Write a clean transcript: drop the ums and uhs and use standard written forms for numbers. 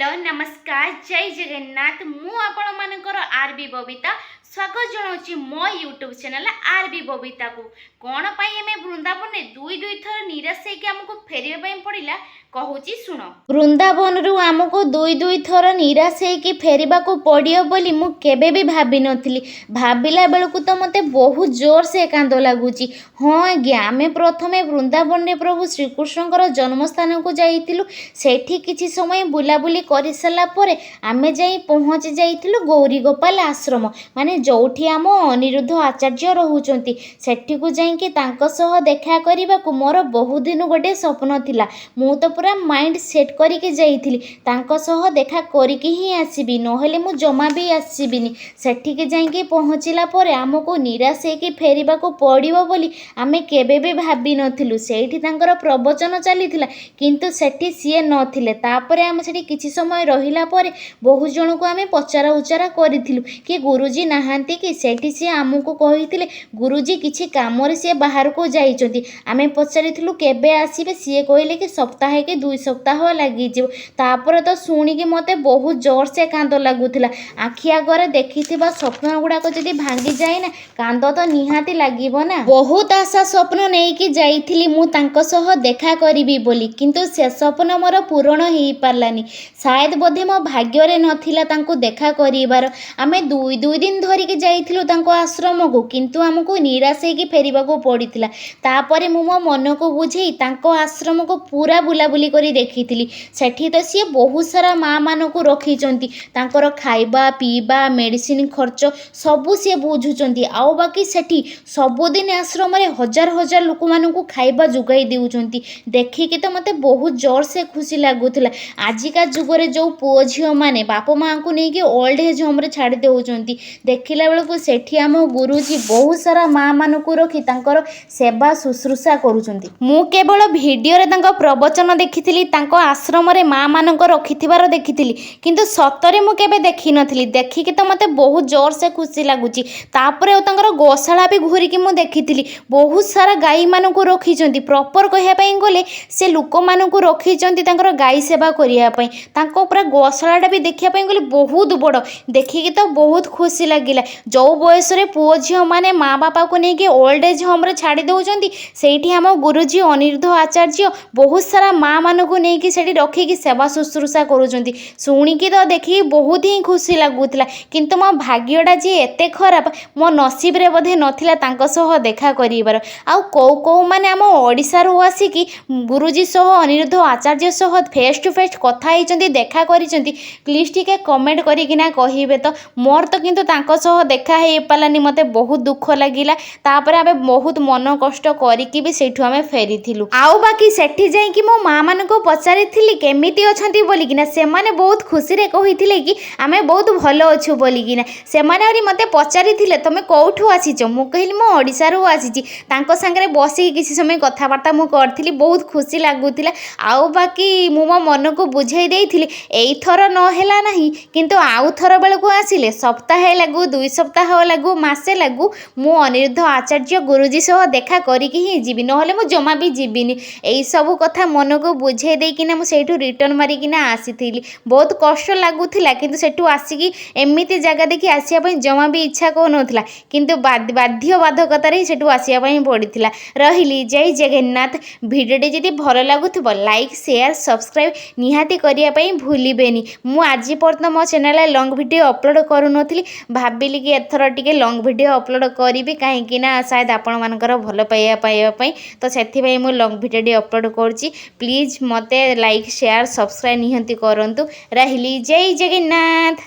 Hello, ନମସ୍କାର, ଜୟ ଜଗନ୍ନାଥ। ମୁଁ ଆପଣମାନଙ୍କର ଆର୍ ବି ବବିତା ସ୍ୱାଗତ ଜଣାଉଛି ମୋ ୟୁଟ୍ୟୁବ୍ ଚ୍ୟାନେଲ୍ ଆର୍ ବି ବବିତାକୁ। କ'ଣ ପାଇଁ ଆମେ ବୃନ୍ଦାବନରେ ଦୁଇ ଦୁଇ ଥର ନିରାଶ ହେଇକି ଆମକୁ ଫେରିବା ପାଇଁ ପଡ଼ିଲା, କହୁଛି ଶୁଣ। ବୃନ୍ଦାବନରୁ ଆମକୁ ଦୁଇ ଦୁଇ ଥର ନିରାଶ ହେଇକି ଫେରିବାକୁ ପଡ଼ିବ ବୋଲି ମୁଁ କେବେ ବି ଭାବିନଥିଲି। ଭାବିଲା ବେଳକୁ ତ ମୋତେ ବହୁତ ଜୋରସେ କାନ୍ଦ ଲାଗୁଛି। ହଁ ଆଜ୍ଞା, ଆମେ ପ୍ରଥମେ ବୃନ୍ଦାବନରେ ପ୍ରଭୁ ଶ୍ରୀକୃଷ୍ଣଙ୍କର ଜନ୍ମସ୍ଥାନକୁ ଯାଇଥିଲୁ। ସେଠି କିଛି ସମୟ ବୁଲାବୁଲି କରିସାରିଲା ପରେ ଆମେ ଯାଇ ପହଞ୍ଚି ଯାଇଥିଲୁ ଗୌରୀ ଗୋପାଳ ଆଶ୍ରମ, ମାନେ ଯେଉଁଠି ଆମ ଅନିରୁଦ୍ଧ ଆଚାର୍ଯ୍ୟ ରହୁଛନ୍ତି। ସେଠିକୁ ଯାଇକି ତାଙ୍କ ସହ ଦେଖା କରିବାକୁ ମୋର ବହୁତ ଦିନ ଗୋଟେ ସ୍ୱପ୍ନ ଥିଲା। ମୁଁ ତ ପୁରା ମାଇଣ୍ଡ ସେଟ୍ କରିକି ଯାଇଥିଲି, ତାଙ୍କ ସହ ଦେଖା କରିକି ହିଁ ଆସିବି, ନହେଲେ ମୁଁ ଜମା ବି ଆସିବିନି। ସେଠିକି ଯାଇକି ପହଞ୍ଚିଲା ପରେ ଆମକୁ ନିରାଶ ହେଇକି ଫେରିବାକୁ ପଡ଼ିବ ବୋଲି ଆମେ କେବେ ବି ଭାବିନଥିଲୁ। ସେଇଠି ତାଙ୍କର ପ୍ରବଚନ ଚାଲିଥିଲା, କିନ୍ତୁ ସେଠି ସିଏ ନଥିଲେ। ତାପରେ ଆମେ ସେଠି କିଛି ସମୟ ରହିଲା ପରେ ବହୁତ ଜଣଙ୍କୁ ଆମେ ପଚରା ଉଚରା କରିଥିଲୁ କି ଗୁରୁଜୀ ନାହାନ୍ତି କି? ସେଇଠି ସିଏ ଆମକୁ କହିଥିଲେ, ଗୁରୁଜୀ କିଛି କାମରେ ସିଏ ବାହାରକୁ ଯାଇଛନ୍ତି। ଆମେ ପଚାରିଥିଲୁ କେବେ ଆସିବେ? ସିଏ କହିଲେ କି ସପ୍ତାହେ କି 2 ସପ୍ତାହ ଲାଗିଯିବ। ତାପରେ ତ ଶୁଣିକି ମୋତେ ବହୁତ ଜୋରସେ କାନ୍ଦ ଲାଗୁଥିଲା। ଆଖି ଆଗରେ ଦେଖିଥିବା ସ୍ୱପ୍ନ ଗୁଡ଼ାକ ଯଦି ଭାଙ୍ଗିଯାଏ ନା, କାନ୍ଦ ତ ନିହାତି ଲାଗିବ ନା। ବହୁତ ଆଶା ସ୍ୱପ୍ନ ନେଇକି ଯାଇଥିଲି ମୁଁ ତାଙ୍କ ସହ ଦେଖା କରିବି ବୋଲି, କିନ୍ତୁ ସେ ସ୍ୱପ୍ନ ମୋର ପୂରଣ ହେଇପାରିଲାନି। ସାୟଦ ବୋଧେ ମୋ ଭାଗ୍ୟରେ ନଥିଲା ତାଙ୍କୁ ଦେଖା କରିବାର। ଆମେ ଦୁଇ ଦୁଇ ଦିନ ଧରିକି ଯାଇଥିଲୁ ତାଙ୍କ ଆଶ୍ରମକୁ, କିନ୍ତୁ ଆମକୁ ନିରାଶ ହେଇକି ଫେରିବାକୁ ପଡ଼ିଥିଲା। ତାପରେ ମୁଁ ମୋ ମନକୁ ବୁଝେଇ ତାଙ୍କ ଆଶ୍ରମକୁ ପୁରା ବୁଲାବୁଲି କରି ଦେଖିଥିଲି। ସେଠି ତ ସିଏ ବହୁତ ସାରା ମାଆମାନଙ୍କୁ ରଖିଛନ୍ତି। ତାଙ୍କର ଖାଇବା ପିଇବା, ମେଡ଼ିସିନ ଖର୍ଚ୍ଚ ସବୁ ସିଏ ବୁଝୁଛନ୍ତି। ଆଉ ବାକି ସେଠି ସବୁଦିନ ଆଶ୍ରମରେ ହଜାର ହଜାର ଲୋକମାନଙ୍କୁ ଖାଇବା ଯୋଗାଇ ଦେଉଛନ୍ତି। ଦେଖିକି ତ ମୋତେ ବହୁତ ଜୋରସେ ଖୁସି ଲାଗୁଥିଲା। ଆଜିକା ଯୁଗରେ ଯେଉଁ ପୁଅ ଝିଅମାନେ ବାପା ମାଆଙ୍କୁ ନେଇକି ଓଲ୍ଡ ଏଜ୍ ହୋମ୍ରେ ଛାଡ଼ି ଦେଉଛନ୍ତି, ଦେଖିଲା ବେଳକୁ ସେଠି ଆମ ଗୁରୁଜୀ ବହୁତ ସାରା ମାଆମାନଙ୍କୁ ରଖି ତାଙ୍କର ସେବା ଶୁଶ୍ରୂଷା କରୁଛନ୍ତି। ମୁଁ କେବଳ ଭିଡ଼ିଓରେ ତାଙ୍କ ପ୍ରବଚନ ଦେଖିଥିଲି, ତାଙ୍କ ଆଶ୍ରମରେ ମାଆମାନଙ୍କ ରଖିଥିବାର ଦେଖିଥିଲି, କିନ୍ତୁ ସତରେ ମୁଁ କେବେ ଦେଖିନଥିଲି। ଦେଖିକି ତ ମୋତେ ବହୁତ ଜୋରସେ ଖୁସି ଲାଗୁଛି। ତାପରେ ଆଉ ତାଙ୍କର ଗୋଶାଳା ବି ଘୁରିକି ମୁଁ ଦେଖିଥିଲି। ବହୁତ ସାରା ଗାଈମାନଙ୍କୁ ରଖିଛନ୍ତି। ପ୍ରପର୍ କହିବା ପାଇଁ ଗଲେ ସେ ଲୋକମାନଙ୍କୁ ରଖିଛନ୍ତି ତାଙ୍କର ଗାଈ ସେବା କରିବା ପାଇଁ। ତାଙ୍କ ପୁରା ଗୋଶାଳାଟା ବି ଦେଖିବା ପାଇଁ ଗଲେ ବହୁତ ବଡ଼। ଦେଖିକି ତ ବହୁତ ଖୁସି ଲାଗିଲା। ଯେଉଁ ବୟସରେ ପୁଅ ଝିଅମାନେ ମା ବାପାକୁ ନେଇକି ଓଲ୍ଡ ଏଜ୍ ହୋମ୍ରେ ଛାଡ଼ି ଦେଉଛନ୍ତି, ସେଇଠି ଆମ ଗୁରୁଜୀ ଅନିରୁଦ୍ଧ ଆଚାର୍ଯ୍ୟ ବହୁତ ସାରା ମାଆମାନଙ୍କୁ ନେଇକି ସେଠି ରଖିକି ସେବା ଶୁଶ୍ରୂଷା କରୁଛନ୍ତି। ଶୁଣିକି ତ ଦେଖିକି ବହୁତ ହିଁ ଖୁସି ଲାଗୁଥିଲା। କିନ୍ତୁ ମୋ ଭାଗ୍ୟଟା ଯେ ଏତେ ଖରାପ, ମୋ ନସିବରେ ବୋଧେ ନଥିଲା ତାଙ୍କ ସହ ଦେଖା କରିବାର। ଆଉ କେଉଁ କେଉଁମାନେ ଆମ ଓଡ଼ିଶାରୁ ଆସିକି ଗୁରୁଜୀ ସହ, ଅନିରୁଦ୍ଧ ଆଚାର୍ଯ୍ୟ ସହ ଫେସ୍ ଟୁ ଫେସ୍ କଥା ହେଇଛନ୍ତି, ଦେଖା କରିଛନ୍ତି, ପ୍ଲିଜ୍ ଟିକେ କମେଣ୍ଟ କରିକିନା କହିବେ ତ। ମୋର ତ କିନ୍ତୁ ତାଙ୍କ ସହ ଦେଖା ହେଇପାରିଲାନି, ମୋତେ ବହୁତ ଦୁଃଖ ଲାଗିଲା। ତାପରେ ଆମେ ବହୁତ ମନ କଷ୍ଟ କରିକି ବି ସେଇଠୁ ଆମେ ଫେରିଥିଲୁ। ଆଉ ବାକି ସେଠି ଯାଇକି ମୋ ମାଆମାନଙ୍କୁ ପଚାରିଥିଲି କେମିତି ଅଛନ୍ତି ବୋଲିକିନା। ସେମାନେ ବହୁତ ଖୁସିରେ କହିଥିଲେ କି ଆମେ ବହୁତ ଭଲ ଅଛୁ ବୋଲିକିନା। ସେମାନେ ଆହୁରି ମୋତେ ପଚାରିଥିଲେ, ତମେ କେଉଁଠୁ ଆସିଛ? ମୁଁ କହିଲି, ମୁଁ ଓଡ଼ିଶାରୁ ଆସିଛି। ତାଙ୍କ ସାଙ୍ଗରେ ବସିକି କିଛି ସମୟ କଥାବାର୍ତ୍ତା ମୁଁ କରିଥିଲି, ବହୁତ ଖୁସି ଲାଗୁଥିଲା। ଆଉ ବାକି ମୁଁ ମୋ ମନକୁ ବୁଝେଇ ଦେଇଥିଲି, ଏଇଥର ନହେଲା ନାହିଁ, କିନ୍ତୁ ଆଉ ଥର ବେଳକୁ ଆସିଲେ ସପ୍ତାହେ ଲାଗୁ, 2 ସପ୍ତାହ ଲାଗୁ, ମାସେ ଲାଗୁ, ମୁଁ ଅନିରୁଦ୍ଧ ଆଚାର୍ଯ୍ୟ ଗୁରୁଜୀ ସହ ଦେଖା କରିକି ହିଁ ଯିବି, ନହେଲେ ମୁଁ ଜମା ବି ଯିବିନି। ଏଇସବୁ କଥା ମନକୁ ବୁଝେଇ ଦେଇକିନା ମୁଁ ସେଇଠୁ ରିଟର୍ଣ୍ଣ ମାରିକିନା ଆସିଥିଲି। ବହୁତ କଷ୍ଟ ଲାଗୁଥିଲା, କିନ୍ତୁ ସେଠୁ ଆସିକି ଏମିତି ଜାଗା ଦେଖି ଆସିବା ପାଇଁ ଜମା ବି ଇଚ୍ଛା କରୁନଥିଲା, କିନ୍ତୁ ବାଧ୍ୟ ବାଧକତାରେ ହିଁ ସେଠୁ ଆସିବା ପାଇଁ ପଡ଼ିଥିଲା। ରହିଲି, ଜୟ ଜଗନ୍ନାଥ। ଭିଡ଼ିଓଟି ଯଦି ଭଲ ଲାଗୁଥିବ, ଲାଇକ୍, ସେୟାର, ସବସ୍କ୍ରାଇବ୍ ନିହାତି କରିବା ପାଇଁ ଭୁଲିବେନି। ମୁଁ ଆଜି ପର୍ଯ୍ୟନ୍ତ ମୋ ଚ୍ୟାନେଲରେ ଲଙ୍ଗ୍ ଭିଡ଼ିଓ ଅପଲୋଡ଼ କରୁନଥିଲି। ଭାବିଲି କି ଏଥର ଟିକେ ଲଙ୍ଗ୍ ଭିଡ଼ିଓ ଅପଲୋଡ଼ କରିବି, କାହିଁକି ନା ସାୟଦ ଆପଣମାନଙ୍କର ଭଲ ପାଇବା ପାଇବା ପାଇଁ। ତ ସେଥିପାଇଁ ମୁଁ ଲଙ୍ଗ୍ ଭିଡ଼ିଓଟି ଅପଲୋଡ଼ କରୁଛି। ପ୍ଲିଜ୍ ମୋତେ ଲାଇକ୍, ସେୟାର, ସବସ୍କ୍ରାଇବ୍ ନିହାତି କରନ୍ତୁ। ରହିଲି, ଜୟ ଜଗନ୍ନାଥ।